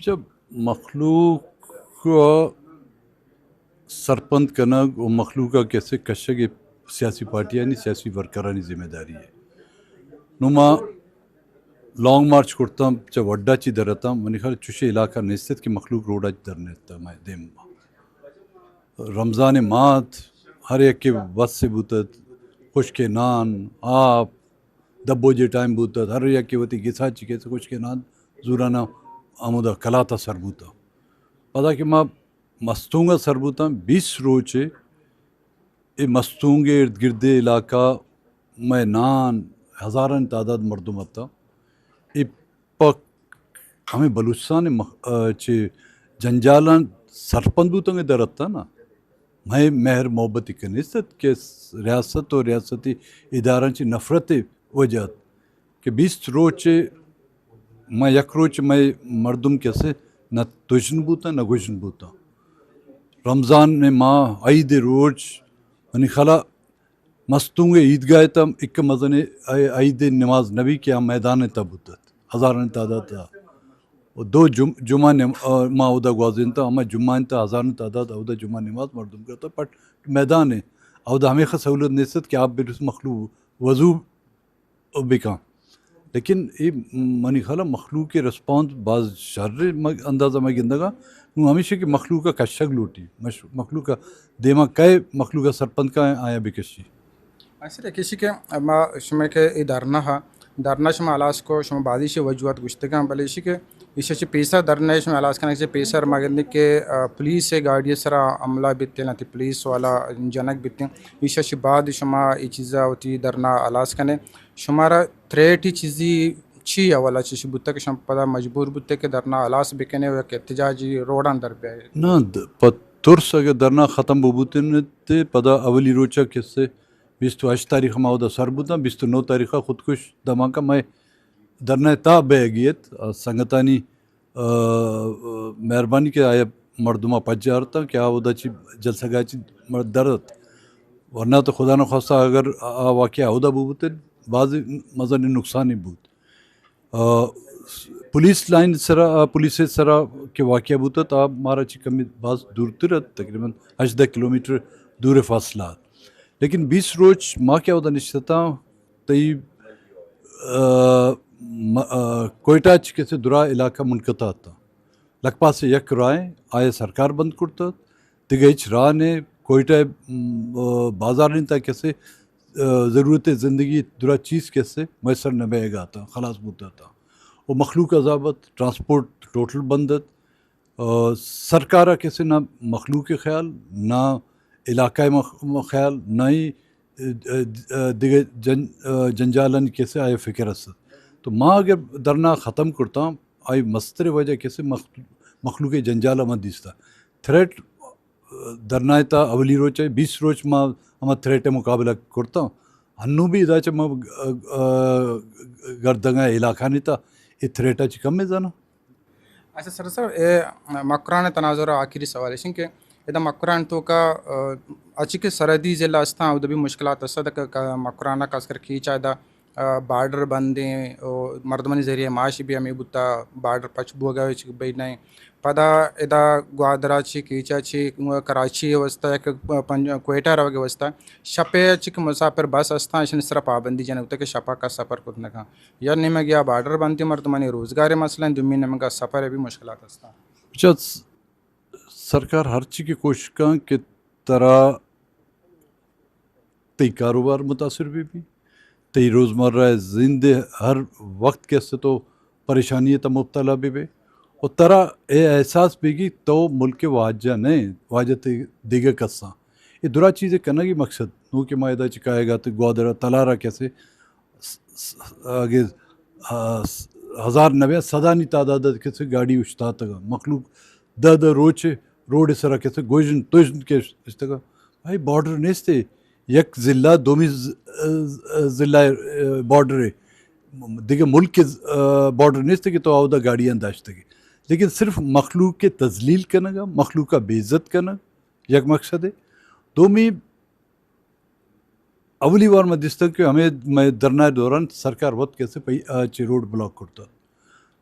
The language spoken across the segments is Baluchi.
چہ مخلوق ءَ سرپند کنگ و مخلوق ءَ کسے کشگ، اے سیاسی پارٹیانی، سیاسی ورکرانی ذمہ داری اے۔ نوں ما لانگ مارچ کرتاں، چہ وڈا چی در اتاں، منی خیال چوشیں علاقہ نیست ات کہ مخلوق روڈا چی در نیتاں۔ مئے دیم رمضان ماہ ات، ہر یکے وس بوت ات، خشکیں نان، آپ، دبوجے ٹائم بوت ات، ہر یکے وتی گسا چی کیت، خشکیں نان زوران ءَ ہمودا کلات ءَ سر بوتاں۔ پدا کہ ما مستونگ ءَ سر بوتاں، بیست روچے اے مستونگ ءِ ارد گرد ءِ علاقہ مئے نان ہزارانی تعداد مردم اتاں۔ اے پہ ہمے بلوچستان ءِ مخ-، آ، چہ جنجالاں سرپند بوتگ ءُ در اتاں نا۔ مئے مہر محبت ءِ کہ نیست ات کہ ریاست و ریاستی اداراں چہ نفرت ءِ وجہ ات کہ بیست روچ ءَ ما یک روچ مئے مردم کسے نہ تژن بوتاں نہ گژن بوتاں۔ رمضان ءِ ماہ، عید ءِ روچ، منی خیال ءَ مستونگ ءِ عیدگاہ ءِ تہ یک مزنیں عی-، عید ءِ نماز نبی کہ آ میدان ءِ تہ بوت ات، ہزارانی تعداد ءَ۔ و دو جم-، جمعہ نم-، آ، ما اودا گوازینتہ، ہما جمعہ ءِ تہ ہزارانی تعداد اودا جمعہ نماز مردم کرتہ، پٹ میدان ءَ۔ اودا ہمیخہ سہولت نیست ات کہ آپ برس مخلوق وضو بکن۔ لیکن اے منی خیال ءَ مخلوق ءِ ریسپانس باز شر ءِ مگ-، انداز ءَ ما گندگ ءَ۔ نوں ہمیش کہ مخلوق ءَ کشگ لوٹی، مش-، مخلوق ءَ دیما کئے مخلوق ءَ سرپند کن آیاں بکشی۔ اصل ءَ کشی کہ ما شما کہ اے دھرنا ءَ، دھرنا شما ہلاس کو، شما بازی شے وجوہات گوشتگاں، بلے ایشی کہ ایشی چہ پیسر دھرنا شما ہلاس کنگ چہ پیسر ما گندیں کہ، آ، پولیس ءِ گاڑی ءِ سرا حملہ بیتیں، لہتے پولیس والا جنگ بیتیں، ایشی چہ بعد شما اے چیزا وتی دھرنا ہلاس کنے۔ شمارا تھریٹ ءِ چیزی چی حوالہ چش بوتگ کہ شما پدا مجبور بوتگ کہ دھرنا ہلاس بکنے و یک احتجاجی روڈاں در بیائے؟ نہ، د-، پہ ترس اگر دھرنا ختم ببوتیں تے پدا اولی روچا کسے بیست و ہشت تاریخ ما اودا سر بوتاں، بیست و نو تاریخا خودکش دھماکہ مئے دھرنا ءِ تہا بیگی ات۔ آ، سنگتانی، آ، آ، مہربانی کہ آیا مردما پجارتاں کہ آ اودا چی جلسگاہ چی مر-، در ات۔ ورنہ تو خدا نخواستہ اگر آ واقعہ اودا ببوتیں، باز مزنیں نقصانے بوت۔ آ، پولیس لائن سرا، آ، پولیس سرا کہ واقعہ بوت ات، آ مارا چہ کمی باز دورتر ات، تقریباً ہژدہ کلومیٹر دور فاصلہ ات۔ لیکن بیست روچ ما کہ اودا نشتتاں، تئی، آ، م-، آ، کوئٹہ چہ کسے درا علاقہ منقطع اتاں۔ لکپاس یک راہ ایں، آیا سرکار بند کرتہ، دگہ ہچ راہ نے۔ کوئٹہ، م، آ، بازارانی تہا کسے، آ، ضرورت زندگی درا چیز کسے میسر نہ بیگا اتاں، خلاص بوتہ اتاں۔ و مخلوق عذاب ات، ٹرانسپورٹ ٹوٹل بند ات۔ آ، سرکار ءَ کسے نہ مخلوق ءِ خیال، نہ علاقہ ءِ مخ-، خیال، نہ ہی، آ، آ، دگہ جن-، آ، جنجالانی کسے آئی فکر است۔ تو ما اگر دھرنا ختم کرتاں، آئی مستر وجہ کسے مخ-، مخلوق ءِ جنجال ءَ ما دیستا۔ تھریٹ، آ، دھرنا ءِ تہا اولی روچ ءَ، بیست روچ ما ہما تھریٹ ءِ مقابلہ کرتاں۔ ہنو بھی ادا چہ ما، آ، آ، گردگاں علاقانی تہا اے تھریٹ ءَ چہ کم زاناں۔ اچھا سر، سر، اے مکران ءِ تناظر ءِ آخری سوال ایش انت کہ ادا مکران توکا، آ، اچی کہ سرحدی ضلع استاں، اودا بھی مشکلات است کہ، کہ مکران ءَ خاص کر کیچ ءَ ادا، آ، بارڈر بندیں، او مردمانی ذریعہ معاش بھی ہمیں بوتا، بارڈر پچ بوگا ہچ بئی نہیں۔ پدا ادا گوادر ءَ چی، کیچ ءَ چی، کراچی ءِ واسطہ یک پنج-، کوئٹہ روگ ءِ واسطہ شپ ءَ چی کہ مسافر بس استاں، اشانی سرا پابندی جنگ بوتا کہ شپ ءَ کس سفر کت نہ کن۔ یا نیمگا بارڈر بندی، مردمانی روزگار ءِ مسئلہ انت، دومی نیمگا سفر ءِ بھی مشکلات ہستاں۔ اچھا، س-، سرکار ہرچی کہ کوشش کن کہ ترا تئی کاروبار متاثر بہ بی، تئی روزمرہ زند ءِ ہر وقت کہ است تو پریشانی ءِ تہ مبتلا بہ بے و ترا اے احساس بیگی تو ملک ءِ واجہ نہ ئے، واجہ تئی دیگہ کساں۔ اے درا چیزے کنگی مقصد نوں کہ ما ادا چہ کائیگا تہ گوادر ءَ تلار ءَ کسے س-، س-، اگہ، آ، س-، ہزار نہ بیا، سدانی تعداد ءَ کسے گاڑی اوشتاتگ اَنت۔ مخلوق دہ دہ روچ روڈ ءِ سرا کسے گوژن تژن کہ اشتگ اَنت۔ بھائی بارڈر نیست، یک ضلع دومی ز-، ضلع بارڈر ءَ، دگہ ملک ءِ بارڈر نیست کہ تو اودا گاڑیاں داشتگ ئے۔ لیکن صرف مخلوق ءِ تذلیل کنگ ءَ، مخلوق ءَ بے عزت کنگ، یک مقصد ءَ۔ دومی، اولی وار ما دیستگ کہ ہمے مئے دھرنا ءِ دوران سرکار وت کسے پہ، آ، چہ روڈ بلاک کرتگ۔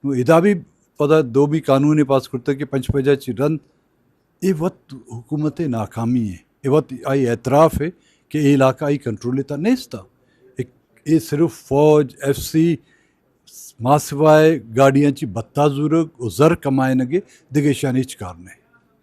نوں ادا بھی پدا دومی قانون پاس کرتگ کہ پنچ پجا چی رند، اے وت حکومت ناکامی ہے، اے وت آئی اعتراف ہے کہ اے علاقہ آئی کنٹرول تا نیستا۔ اے، اے صرف فوج، ایف سی، ماسوائے گاڑیاں چی بتا زورگ و زر کمائنگے، دگہ ایشان ہچ کار نہیں۔